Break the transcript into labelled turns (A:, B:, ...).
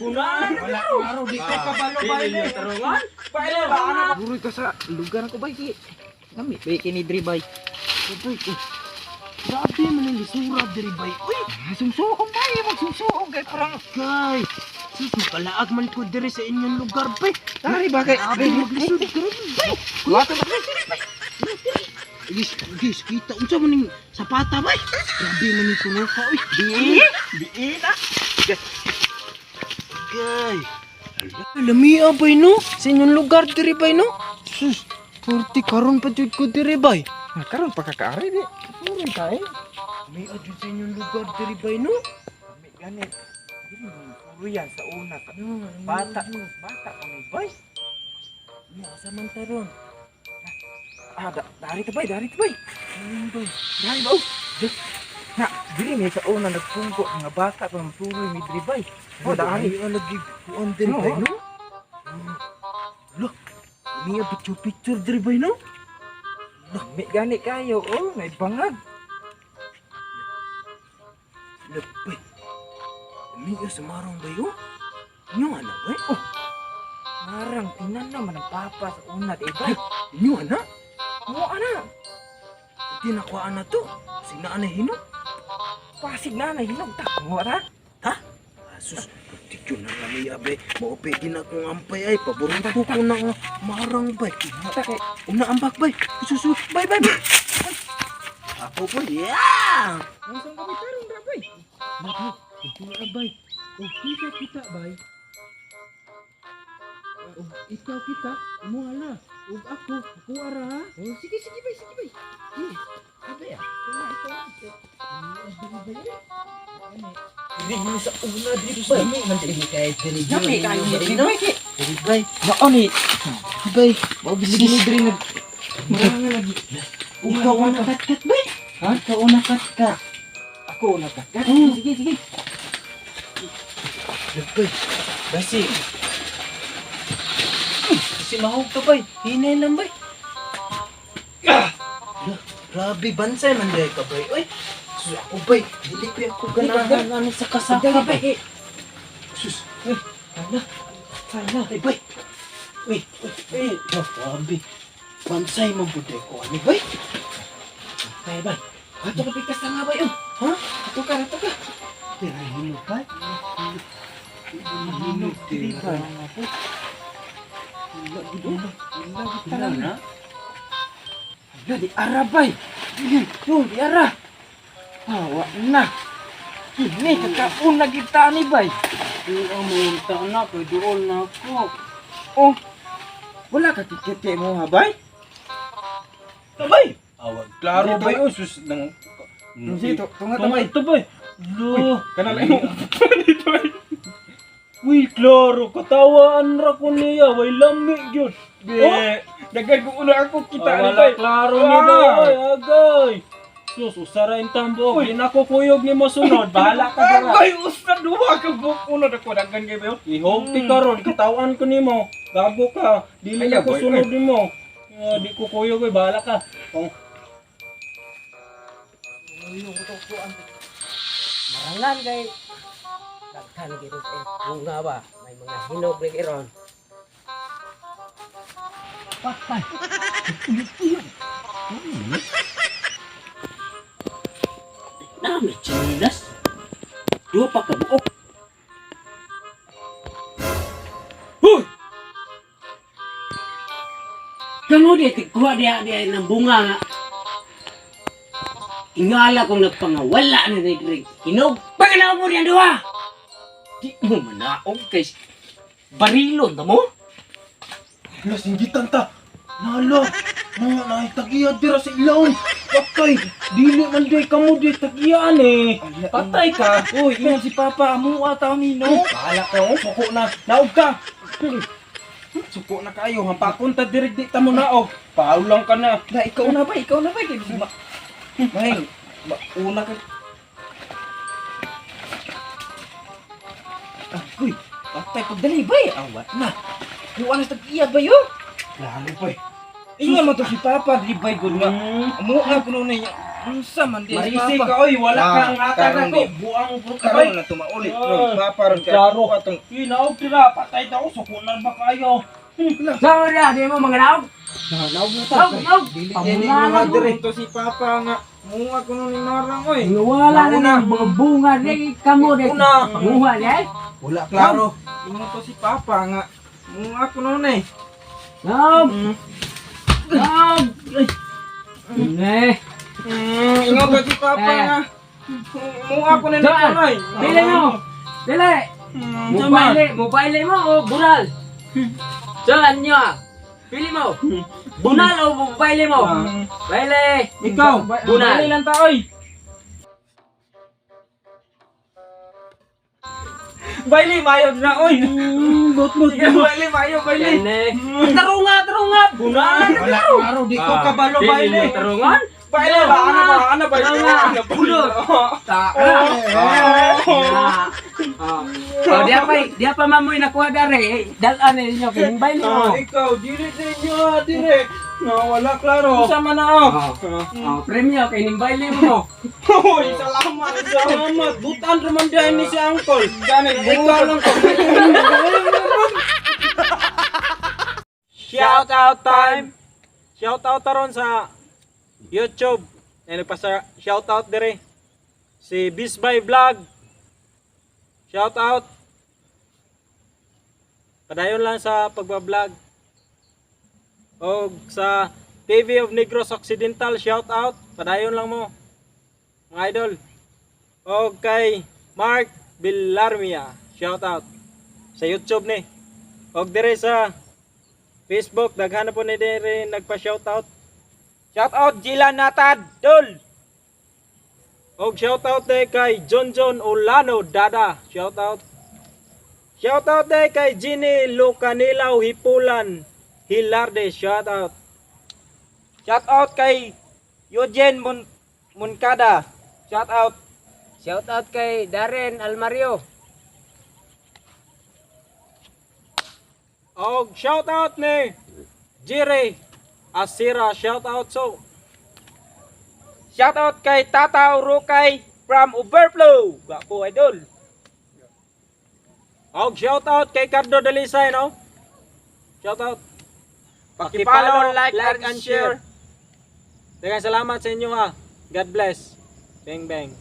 A: Kunaan.
B: Wala klaro di ka kabalo bay.
A: Tarungan.
B: Bay ba ana?
C: Buroy ka sa lugar ako bay ki. Nami bay kini diri bay.
B: Bay. Grabe man ang lisura diri bay. Uy,
C: Sungsuong bay, magsungsuong kay parang
B: kay. Sus, makalaag man ko diri sa inyong lugar bay.
C: Tari ba kay
B: Grabe maglisod diri bay.
C: Wato ba?
B: Gis, gis, kita unsa man ning sapata bay. Grabe man ning tuno ka uy.
C: Di, di na.
B: Gay. Lamia bay no? Sa inyong lugar diri bay no? Sus, purti karon pa jud ko diri bay.
C: Ah, karon pa kakaari di. Karon kay.
B: Lamia jud sa inyong lugar diri bay no?
C: Kami gani. Dili mo yan sa una sa bata, bata pa mi bay.
B: Nya asa man taron?
C: Ah, da, dari to bay, dari to bay.
B: Ayun bay.
C: Dari ba? Oh. Diyos. Na, dili mi sa una nagpungko mga bata pa masuroy mi diri bay. Oh, dari.
B: Lamia lagi kuan diri bay no? Lo. Lamia picture picture diri bay no?
C: Mi gani kayo oh, may bangag.
B: Labay. Lamia sa marang bay oh. Inyo ana bay?
C: Oh. Marang tinan naman ang papa sa una di bay.
B: Inyo ana?
C: Mo ana.
B: Di na ko ana to. Sina ana hinog.
C: Pasig na na hinog ta. Mo ra.
B: Asus, pagtigyo na nga niya, be. Maupigin na akong ampay ay. Paborito ko na nga marang, bay.
C: Ta kay
B: Una ambak, bay. Susu, bay, bay, bay. Ako po, yeah!
C: Langsung kami tarong ra bay.
B: Bay, ito na, bay. O kita kita, bay. O ikaw kita, imo ala. O ako, ako ara, ha?
C: Oh, sige sige bay, sige bay. Sige. Abe ah. Ikaw na, ikaw na.
B: Hindi mo sa una, dito bay. Dili kay dili.
C: Dami kayo diri bay.
B: Dili, bay.
C: Mao ni
B: Bay, mao bisig ni diri nag.
C: Marang lagi.
B: Ikaw una katkat, bay.
C: Ha?
B: Ikaw una katkat.
C: Ako una ka.
B: Mm.
C: Sige sige.
B: Bay, basi. Kasi mahog ka, bay. Hinay lang, bay. Ah! Lah, grabe, bansay man day ka, bay. Uy, sus, ako, bay. Dili pa ako ganahan ano sa kasaka, bay. Sus, uy, hala.
C: Hala.
B: Ay, bay. Uy, uy, uy. Oh, grabe. Bansay man po day ko, ano, bay?
C: Bay bay. Ato ka pikas na nga bay oh.
B: Ha?
C: Ato ka, ato ka.
B: Pero hinog, bay. Hinog,
C: Diri
B: diri,
C: bay.
B: bay.
C: Wala gid
B: Wala na.
C: Hala di ara bay. Yo, di ara. Hawa na. Kini kakauna gid ta ni bay.
A: Di ang munta na kay duol na ako.
C: Oh. Wala ka kikiti mo ha bay?
A: Tabay. Awag klaro bay oh sus nang
C: Sige, tunga
A: Tunga
C: tabay.
A: ito bay. Lo.
C: Kanang imo. Dito bay.
A: Uy, klaro katawaan ra ko niya, way lami gyud.
C: Be, daghan ko una ako kita
A: Ah,
C: ni
A: wala
C: bay.
A: klaro ni bay. Oy, agay. Sus, usara yung tambo. Di na ko kuyog ni mo sunod. Bahala ka dara.
C: Agay usa duha ka buok una dako daghan kay bay.
A: Ihog ti karon, katawan ko nimo. Gago ka. Dili na
C: Ayaw,
A: ko
C: boy,
A: sunod nimo. Ah, di ko kuyog, oy, bahala ka. Oh.
D: Marangan kay daghan gid eh bunga ba may mga hinog rin iron.
B: Patay.
D: Nami chinilas. Duha pa ka buok. Huy! Kamo di tigkuha diha diha ng bunga nga. Ingala kong nagpangawala na ni hinog. Pagkanaw mo diyan duha! Di mo manaog kay barilon ta mo?
B: Hala, singgitan ta. Nala, mga naitagiya dira sa ilawon. Patay,
A: Dili man day kamo di tagiyaan eh. Patay ka.
C: Uy, ingon si Papa, amuha ta ni no.
A: Bahala ka oh, suko na. Naog ka. Suko na kayo, hampakon ta diri di ta mo naog. Paulang ka na.
C: Na ikaw na ba? Ikaw na ba? Kay bisig ma. Mahing, una ka. Agoy, patay pagdali bay. Awat na. Yung anas tag-iya ba yun?
B: Lalo pa eh.
C: Ingon mo to si Papa, di bay gud nga. Amuha kuno niya. Unsa man di
A: Marisi ka oy, wala
B: Ah,
A: kang hatag
B: karon
A: nako. Buang ka bay.
B: Karon na tumaulit ron. Papa ron kay
A: Klaro.
B: atong
A: Ginaog dira, patay ta ko sukunan ba kayo?
D: Sa na di mo mga naog.
A: Naog na ta.
D: Naog, naog.
B: Dili
D: Pamuna
B: nga
D: mo.
B: dire to si Papa nga munga kuno ni Marang oy.
D: Wala na ng mga bunga di kamo di.
A: Una.
D: Panguha di.
B: Wala klaro. Ingon to si Papa nga munga kuno ni.
D: Naog. Naog. Ne.
B: Ingon to si Papa
D: Eh.
B: nga munga kuno ni
D: Saan?
B: Noy.
D: Pili mo. Dili. Mobile, mobile mo o bunal? Saan nyo ah? Pili mo. Bunal o mobile mo? Mobile.
A: Ikaw,
D: Bunal.
A: dali lang ta oy.
C: Baili mayo na oy.
A: But but.
C: Baili mayo, baili.
D: Yan eh. Tarunga, tarunga. Bunal.
B: Wala klaro di ko kabalo
D: Pili
B: baile.
D: mo tarungan.
C: Baili ba ano ba ano baili?
D: Tarunga. Bunot.
B: Ta.
D: Ah. Oh, dia pa mamoy nakuha dare. Eh, Dalan ninyo kay mobile mo.
A: Ikaw, dili sa inyo ah, dire. No, wala klaro.
C: Unsa man na oh.
D: Oh, oh, premyo kay nimbayle mo.
C: Hoy, salamat.
A: Salamat, butan raman diyan ni si Uncle.
C: Gani,
A: Ikaw lang ko. Shout out time. Shout out taron sa YouTube. Ay nagpasa shout out dire. Si Bisbay Vlog. Shout out. Padayon lang sa pagba-vlog. O sa TV of Negros Occidental, shout out. Padayon lang mo. Mga idol. O kay Mark Villarmia, shout out. Sa YouTube ni. Og dire sa Facebook, daghan na po ni dire nagpa-shout out.
C: Shout out Jila Natad Dol.
A: Og shout out day kay John John Olano Dada, shout out. Shout out day kay Ginny Lucanilaw Hipulan Hilarde, shout out.
C: Shout out kay Eugene Muncada. Shout out.
D: Shout out kay Darren Almario.
A: Og shout out ni Jire Asira, shout out so.
C: Shout out kay Tata Urukay from Overflow. Gwapo idol.
A: Og shout out kay Cardo Dalisay, no? Shout out.
C: Pakipollow, like, and share.
A: Daghang salamat sa inyo ha. God bless. Bang bang.